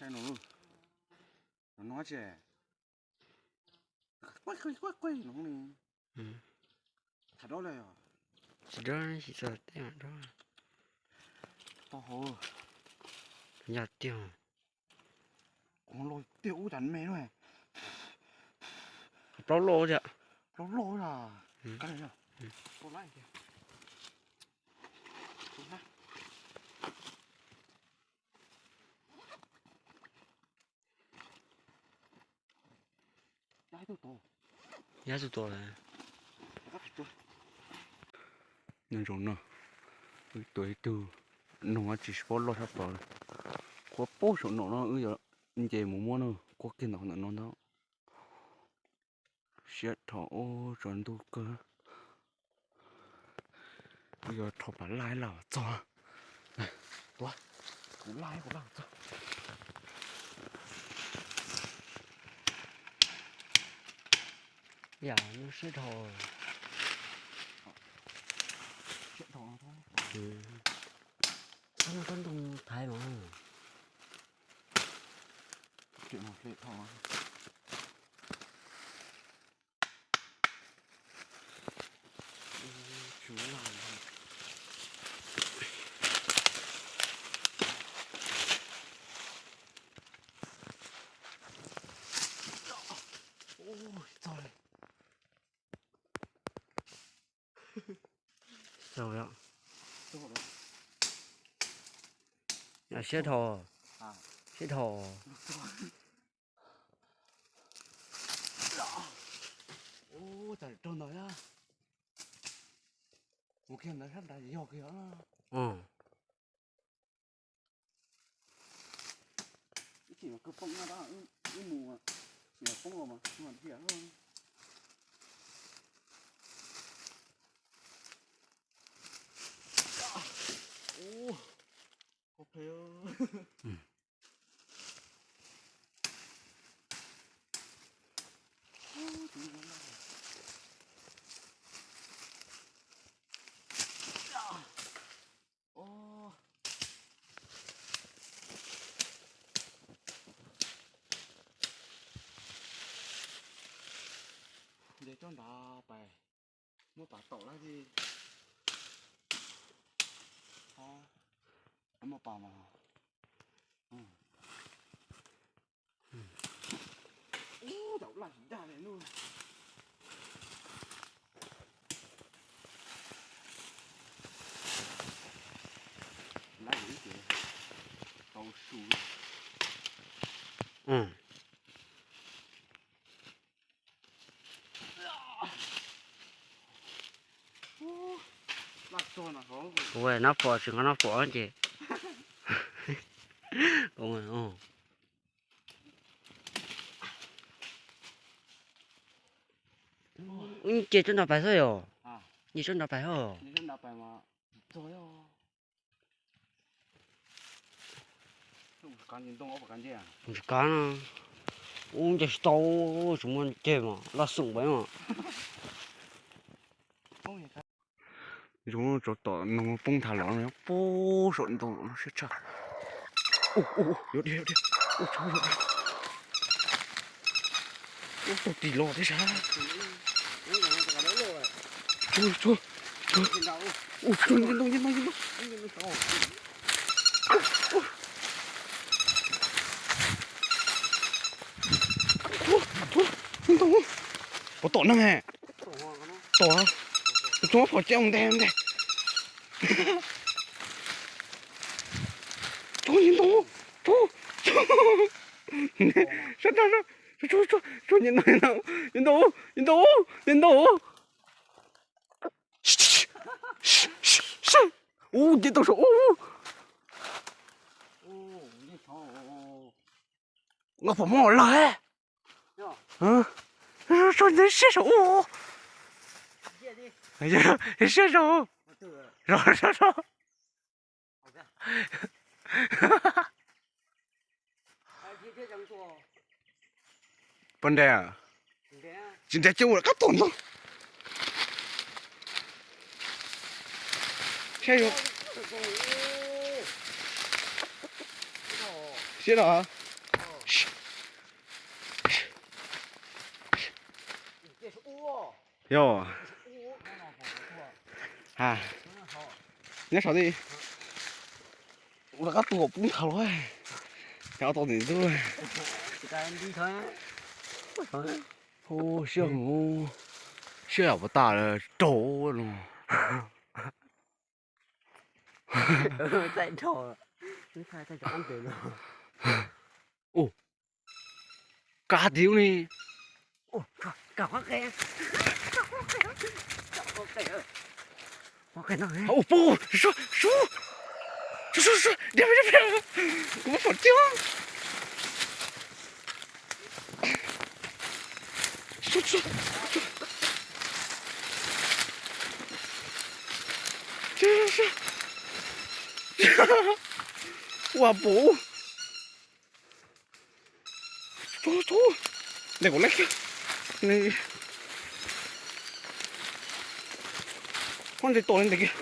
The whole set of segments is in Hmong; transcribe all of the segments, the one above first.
Nws noj tsi? Quaj quaj quaj no li. Tham dab lawm yog? Tsis dab, tsis txog tej dab. Tau hauv. Yog tiag. Kuv los tiag ub cas me no. Plaub loj thiab. Plaub loj a. Kab li yog. Yab tus tua lawm. Nyob zoo no, wb tua ib tug noog tsis paub loj sab plaws. Qhuav poob saum no no wb yuav nce mus muab na, qhuav kiag ntawm no ntag. Siab dhau ub, tsaus ntuj kawg. Kuv yuav rho pas laj los txog. Tua, kuv laj, kuv laj txog. Yam no siab dhau. Siab dhau. Koj ntoo thaiv mas. Txog li. Txog li. Siab dhau. Siab dhau. Ub, cas rau ntawd na. Mus kiag ntawd sab nrad yog kiag. Ib chim mas kawg poob na, wb mus tsis yog poob los mas tiag. Ub, koj phem. Nce tsob nrad pais, muaj pas tom lawm thiab. Muaj pas mas. Ub, tau laj tsis dag li no. Laj ib ces tau su. Kuv nab pom tsis nqa nab pom ces. Wb nce tsob nrad pais xwb yog? Nce tsob nrad pais xwb. Ntsis kab no, ub nce tsis tau, tsis muaj ceg mas laj xum pais mas. Zoo tsov tom noog poob nthav los no, poob saum ntoo siab tshaj. Ub, ub, yuav dhia, yuav dhia. Ub, tau tis los thiab sas. Ub, ntsia ntoo, ntsia ntoo, ntsia ntoo. Ntsia ntoo, ntsia ntoo. Puas tom neeg? Tom, tus tub phom cem ntag ntag. Tub, ntsia ntoo, tub, tub. Sab tag, tub, tub, tub, ntsia ntoo, ntsia ntoo, ntsia ntoo, ntsia ntoo. Ub, nce tau saum ub. Nqa pom mov lawm. Siab saum ub. Siab saum. Zov, zov, zov. Poj nrag, tsis nrag ces ua qab tom ntag. Siab no. Yog. Ha. Nyob saum ti. Ua qab tua poob nthav los. Cov tau ntawm ntug. Hu siab hu. Siab yam puas tas raug no. Ua, kab tiv ub ni. Ua, pum, su, su, su, su, su, diam, diam, diam, kuv muab pom tiag. Ua pum. Ntawm kuv leb kiag. Pob ntses tom li ntawm kiag.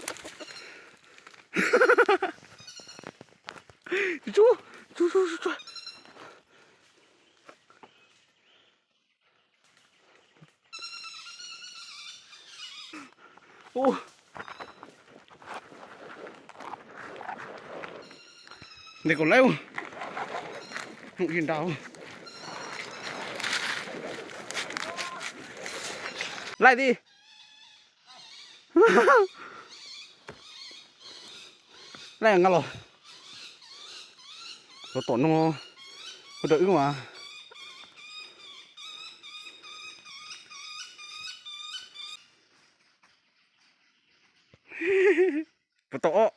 Tsu, tsu, tsu, tsu. Ntawm kuv leb, hnub ib nrab. Laij ti. Laij nqa los. Cov tom no, ua rau wb mas. Puas tau ob?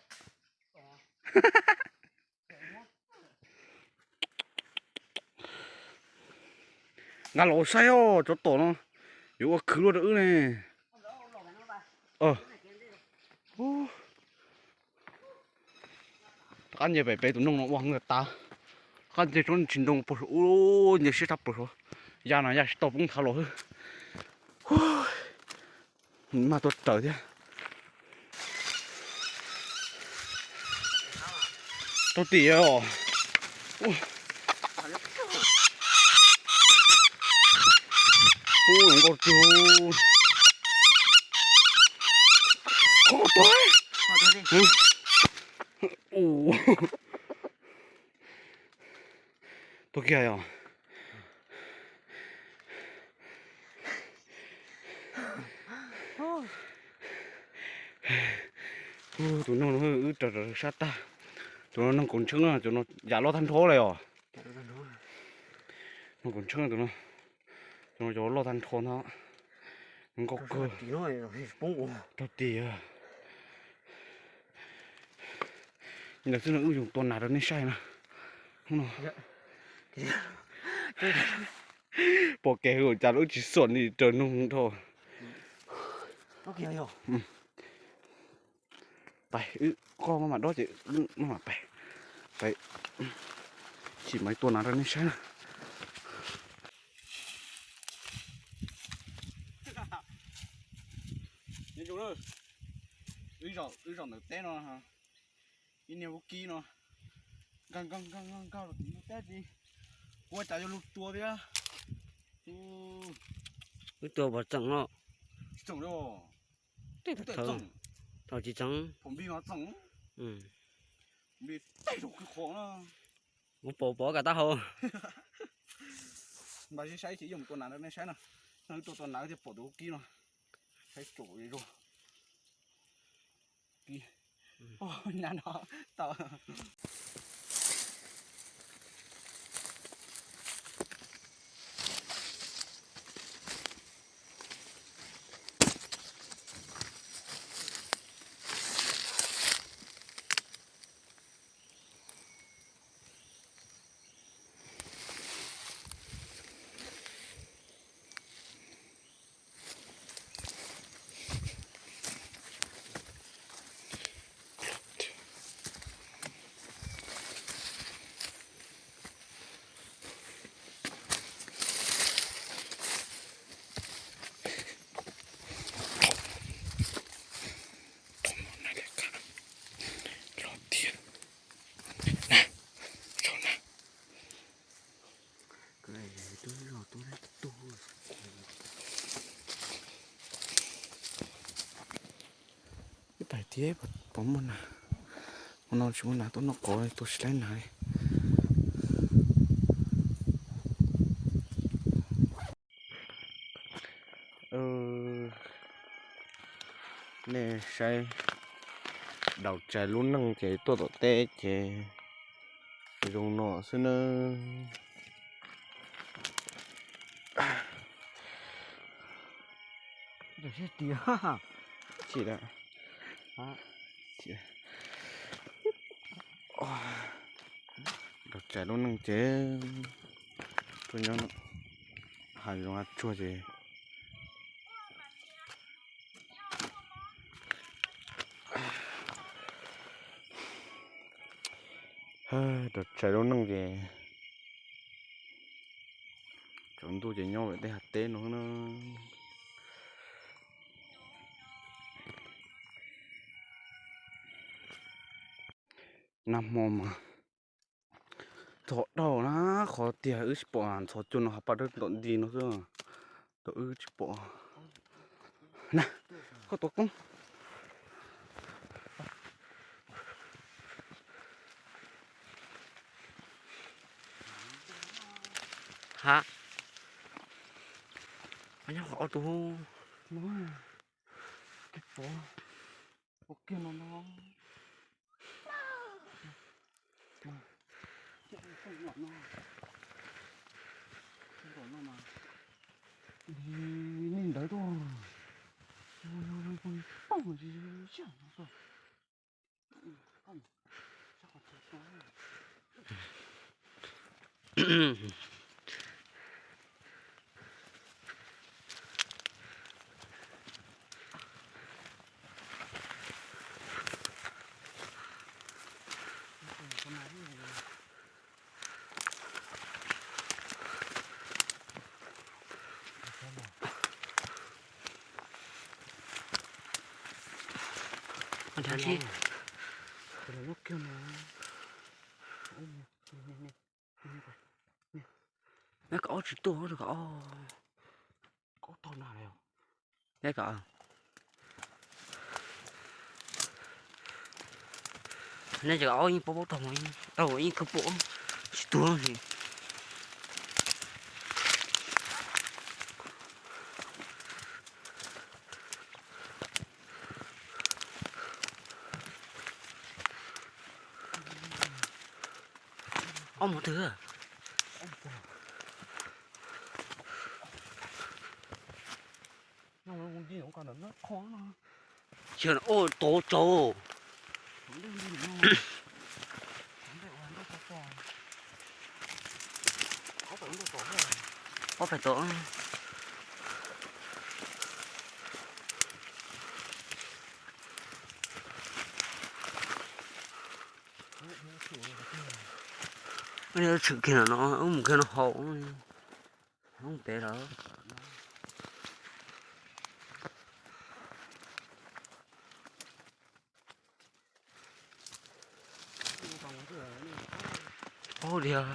Nqa los saib os, cov tom no yuav ua khwv luaj rau wb ne. Qab nce pem pem tus noog no ua tas. Qab nce tsob tsis ntoo puag saum ub, nce siab tshaj plaws saud. Ya no ya tsis tau poob nthav los xwb. Mas tuaj raws thiab. Tau tim os. Ub, nkauj tiag. Ub, tuaj kiag yog. Tus noog no wb raws raws sab tag. Tus no noog kaus ntsheb, tus no yam loj tag nrho li os. Noog kaus ntsheb tus no, tus no cov loj tag nrho ntag. Nkauj kawg. Raug tim. Ntawd xwb no wb yuav tua nas rau nej saib na. Hnub no pom kev hwv cas lawv tsis xuam li raws noog dhau. Pais, wb koj maj mam dob ces wb maj mam pais. Pais, sim mas tua nas rau nej saib na. Wb zaum ntawm teb no, ib niag vaub kib no nkag nkag nkag nkag los tim ntug teb ces ua cas yuav luag tua thiab. Wb tua pom txoom no. Tsis txoom li. Thaum tsis txoom, pom nplig no txoom, nplig teg rau qhov na. Mus pom pom kav taub hau. Npaj saib ces yuav mus tua nas rau nej saib no. Wb tua tua nas thiaj pom tus vaub kib no. Saib tsom zoo. Kib, na no tau. Tiag, puas muaj nas? Hmo no tsis muaj nas tuaj noj qos, tuaj tsis laib nas li. Nej saib, daus tsaig lub neej ces tuaj tom teb ces zoo no xwb nawb. Daus tsaig lub neej ces tuaj nyob hav zoov hav tsuag ces daus tsaig lub neej ces tsaus ntuj ces nyob tej hav teb no na. Nag hmo mas ntxhov dhau na, qhov tiag wb tsis pom ntxhov cua no, hav paj dawb ntom nti no xwb. Ntawm wb tsis pom na, koj tuav koob. Ha, nyob qhov ob tug no, ua kiag no no. Ntawd tuaj. Neb kom ob tsis tuaj, neb kom ob. Neb kom, neb kom ob yeej paub paub tau, tau yeej kawg pom tsis tuag li. Ob mus twg? Cia ua tod tsaus. Ob pais tod. Tshwm kiag no, wb mus kiag no haus, mus pem lawm. Paub tiag.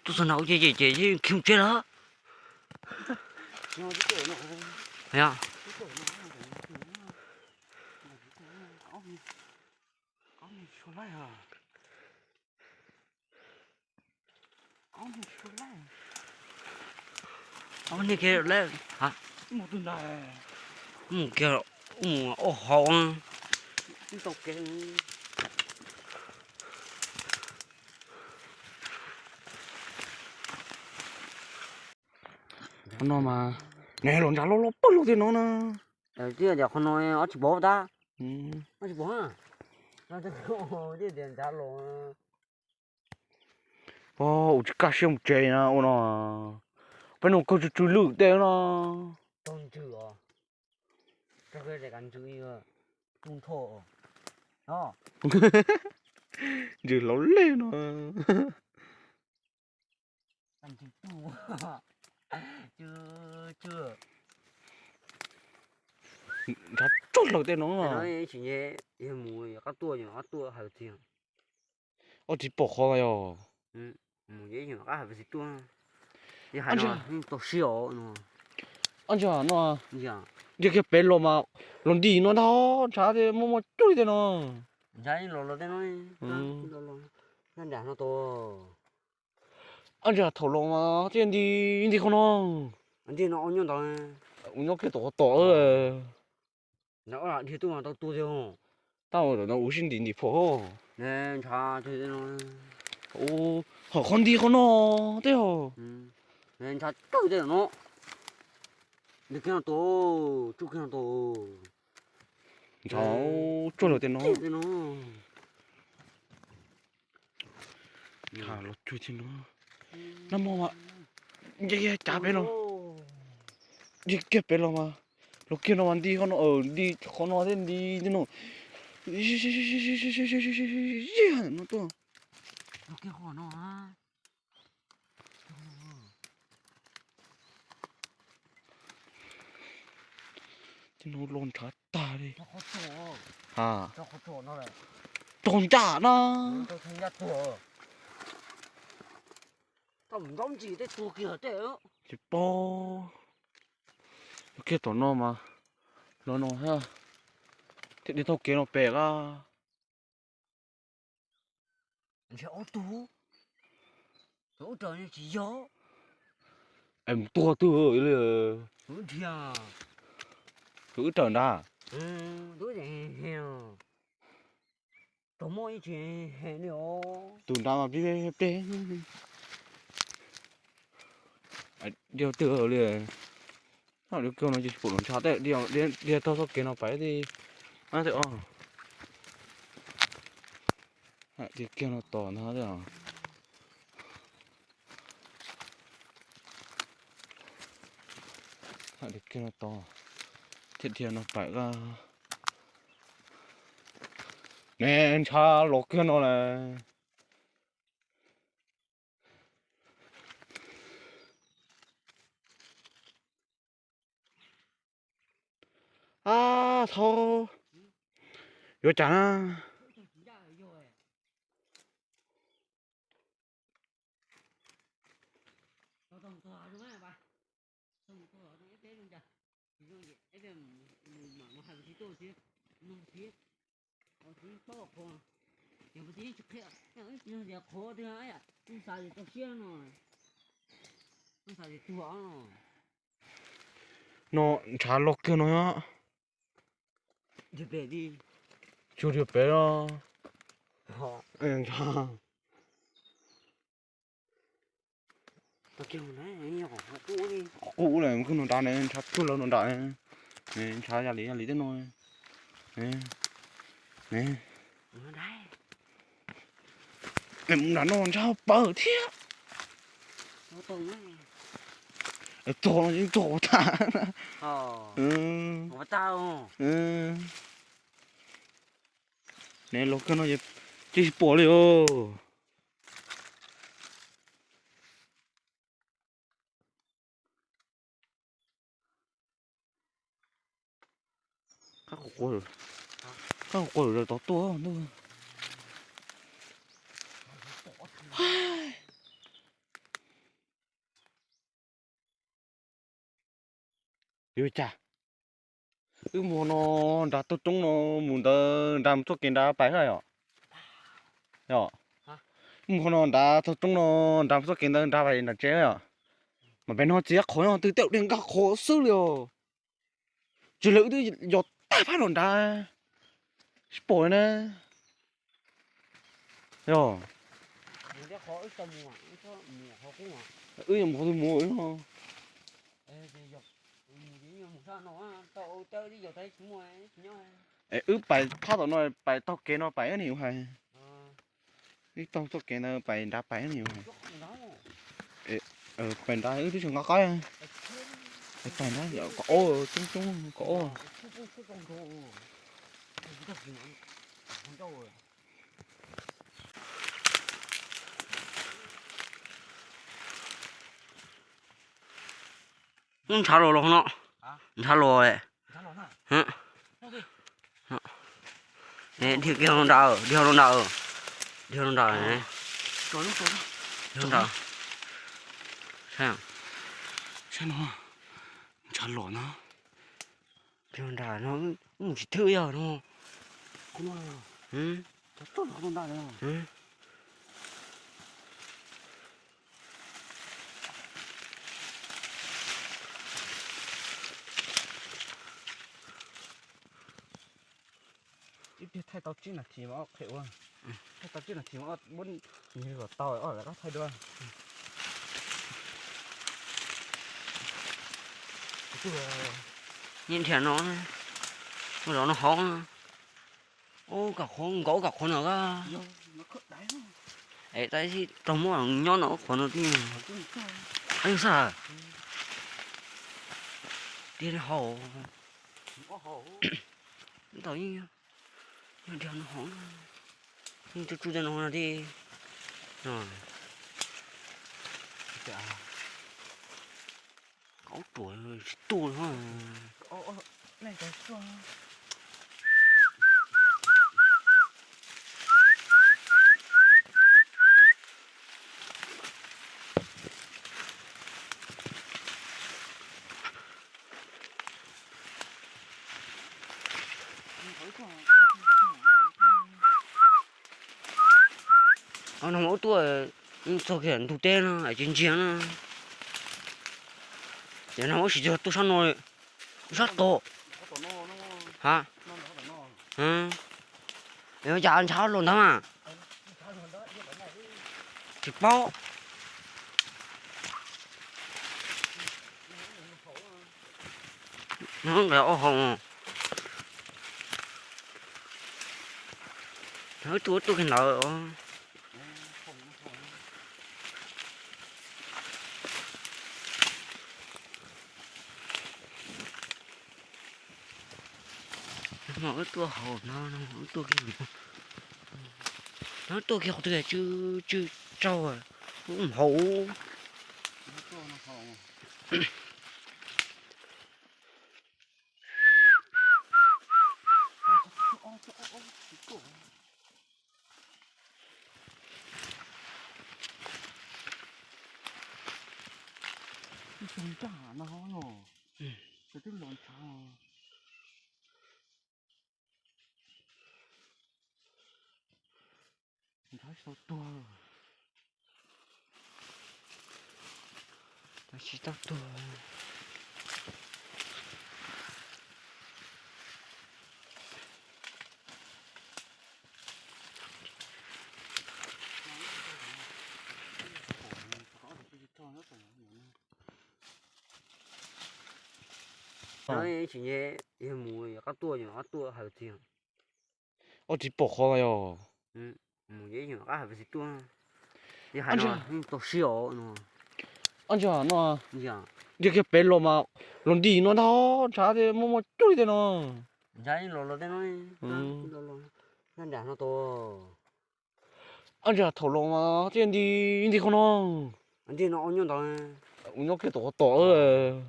Tuaj txog no ua ces ces ces yeej khiv mus tsev lawm. Yog. Ob niag kiag lawm, mus kiag, mus ua hauv. Qhov no mas, ne, los ntshav loj loj pawg lug tiag no na. Qhov no ob tsis pom tab, ob tsis pom. Ntshav los, ua tsis kaj siab mus tsev na ua no. Peb no kawg tsw tsw lwj tej no. Ntsws os, ntsws hlau lej no. Ntshav tsuag hlaws tej no. Ob tsis pom qhov yog. Tau siab os no. Ob ntsag no, ntiag kiag pem los mas los nti no ntag, ntshav muaj muaj cuj li tej no. Ob ntsag thaum los mas thiaj nti, nti qhov no. Ua nyob kiag tom qhov tom. Tab no ua sib ntim ntim phom. Hom qhov nti qhov no tej hos. Ntshav tsuag lawm tej no. Nag hmo mas nce kiag cav pem los, nce kiag pem los mas, los kiag no mas nti qhov no, nti qhov no thiab nti tej no. No tuaj. Tej no los ntshav tag li. Tog ncaj na. Tsis paub. Kiag tom no mas, los no thiaj dhia taug kev no pem a. Es mus tuag twg li. Tus wb raws nrad. Tus nrad mas plig plig. Dhia twg li. Dhia kiag no ces pom los ntshav tej, dhia taug txoj kev no pais tej. Dhia kiag no tos ntag. Dhia kiag no tos, thiaj dhia no pais a. Ne ntshav los kiag no lawm. Ab thaub, yuav cas na. No ntshav los kiag no. Tsuas dhia pem los. Qub lawm, mus kwj no nrad ne, ntshav tsuag lawm no nrad. Ntshav yam li yam li tej no. Mus nrad no ntshav pawg thiab. Txog no yeej txog tag. Ne los kawg no ces tsis pom li os. Qab quas, qab quas lawm tod tuaj ntuj. Yuav cas wb mus no nrad tog roob no mus ntawd nrad mus txoj kev nrad pais yom. Yom, wb mus qhov no nrad tog roob no nrad mus txoj kev ntawd nrad pais nram tsev yom. Mas pem no txiv qhov no twb tej dej nkag qhov xwb li os. Tsis lawv wb twb yos tag phab los nrad, tsis pom na. Yog wb yuav mus qhov twg mus no. Es wb pais phab tom no pais taug kev no pais ne yus hais. Wb taug txoj kev ntawd pais nrad pais ne yus hais. Pais nrad wb twb tsis nqa qaib. Pais nrad yom, kom ob coob coob kom ob. Ntshav los los no, ntshav los. Dhia kiag no nrad, dhia no nrad, dhia no nrad, dhia no nrad. Saib no, Ntshav los na. Nram no mus tsis thwj yog no. Ib pliag thaij tau tsib nas this mas ob qhia ua. Thaij tau tsib nas this mas ob muab nws los tau ob lawv qab thaij dua. Nyob nrhiav no, mus zov no hauv. Ub, kam qhuav nkaus, kam qhuav no. Es tab sis raug muab nyob no qhuav no tij. Xab, tiag hau. Ntau, nyob nrhiav no hauv, tsuj tsuj tej no no tij. Kaub ruam tsis tuaj li. Os, no ub tuaj txog kiag ntug teb no es tsis ntsia na. Ces no ub sim tuaj sab no, sab tod. Ha, cas ntshav los ntawd mas tsis paub. Nqes ob hau. Wb tuaj, wb tuaj kiag ntawd. Wb tuaj hauv no, wb tuaj kiag, wb tuaj kiag qhov twg tsw tsw tsaug, wb mus hauv. Ib tug ntsaj no, twb los ntshav. Ntshav tsis tau tuag, ntshav tsis tau tuag. Tsis nce, yog mus qab tuaj, qab tuaj hais tias. Ob tsis pom qhov yog. Mus qab hais tias tuaj. Ab ntsis no, ntiag kiag pem los mas los nti no ntag, ntshav muaj muaj cuj li tej no. Ntshav los los tej no, nram no tus. Ab ntsis thaum los mas thiaj nti, nti qhov no. Nti no nyob ntawd, nyob kiag tom qhov tom.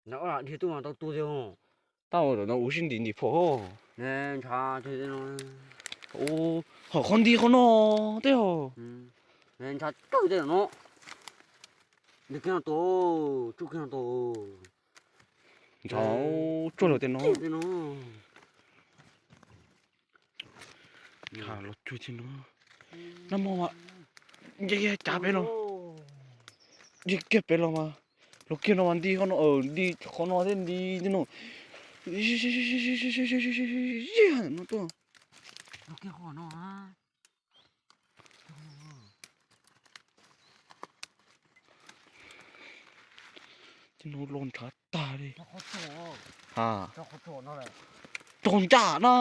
Nrhiav tuaj mas tau tuag tiag. Tab sis no ua sib ntim ntim phom. Ntshav, hom qhov nti qhov no tej. Ntshav tsuag tej no. Nti kiag no tus, tsuj kiag no tus. Ntshav tsuag los tej no. Los cuag thiab no. Nag hmo mas nce kiag cav pem los, nce kiag pem los mas, los kiag no mas nti qhov no, nti qhov no thiab nti tej no. Zis no tuaj. Tej no los ntshav tag li. Ha, tog ncaj na.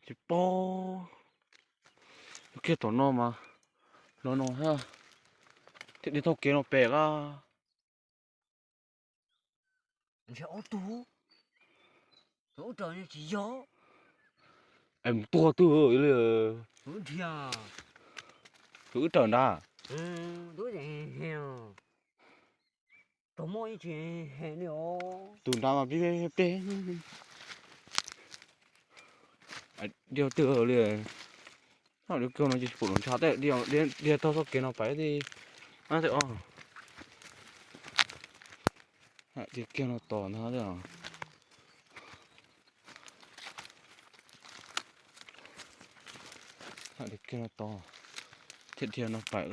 Tsis paub. Los kiag tom no mas, los no thiab, thiaj li taug kev no pem a. Ntshe ob tug, tus wb raws tsis yog. Es mus tuag twg li? Tus wb raws ntag. Tus muaj ib tsis hem li os. Tus nrad mas peb, peb, peb. Diag twg li. Dhia kiag no ces tsis pom lub ntsha tej, dhia taug txoj kev no pais tej. Tej os, dhia kiag no tos ntag. Dhia kiag no tos, thiaj dhia no pais.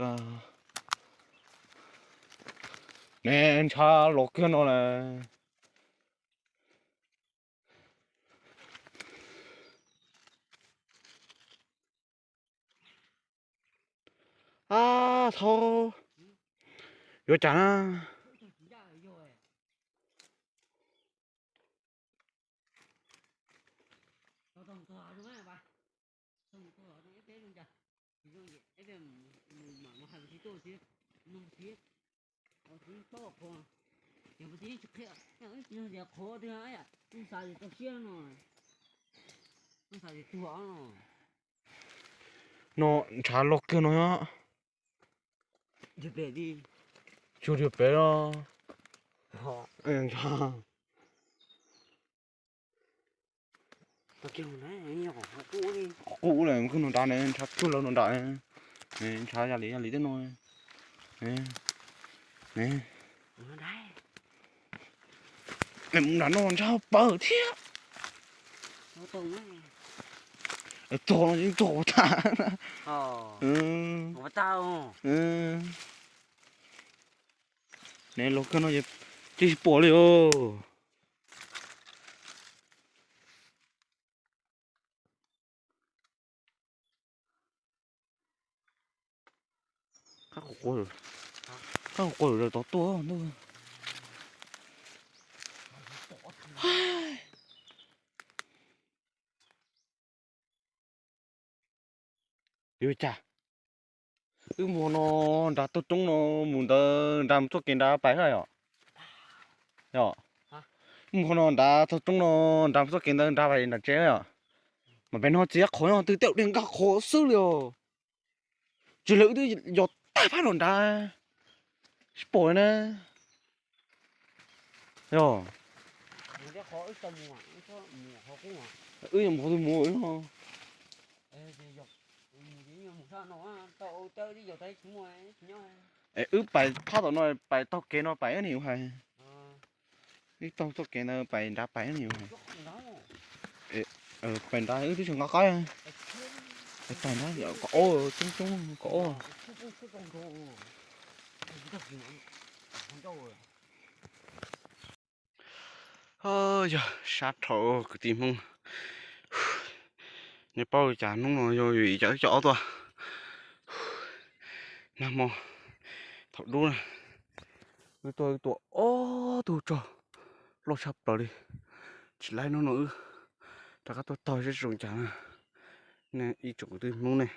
Ne ntshav los kiag no las. Ab thaub, yuav cas na. No ntshav los kiag no. Tsuas dhia pem los. Qub lawm, mus kawg no nrad ne, ntshav cuag lawv no nrad. Ntshav yam li yam li tej no. Mus nrad no ntshav paws thiab. Tog no yeej tog tag. Ne los kawg no ces tsis pom li os. Qab qab quas tod tuaj ntuj. Yuav cas wb mus no nrad taug roob no mus ntawd nrad mus txoj kev nrad pais yom. Yom, wb mus no nrad taug roob no nrad mus txoj kev ntawd nrad pais nram tsev yom. Mas pem no txiv qhov no twb tej dej nkag qhov xwb li os. Tsis lawv wb twb yos tag phab los nrad, tsis pom na. Yog wb yuav mus qhov twg mus no. Es wb pais phab tom no pais taug kev no pais ne hais. Wb taug txoj kev ntawd pais nrad pais ne hais. Pais nrad wb twb tsis nqa qaib. Pais nrad kom ob coob coob kom ob. Yog sab dhau kwv tij Hmoob. Nej paub li cas hnub no yog vim cas wb coj ob tuaj. Nag hmo thaum dub na, wb tuaj wb tua ob tug rog loj tshaj plaws li. Tsis laib hnub no wb rov qab tuaj tog seb zoo cas na. Nej ib tsoom kwv tij Hmoob nej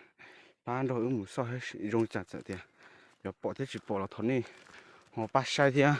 pab nrog wb mus xauj zoo cas txawm tias yuav pom thiab tsis pom los thov nej ho pab saib thiab.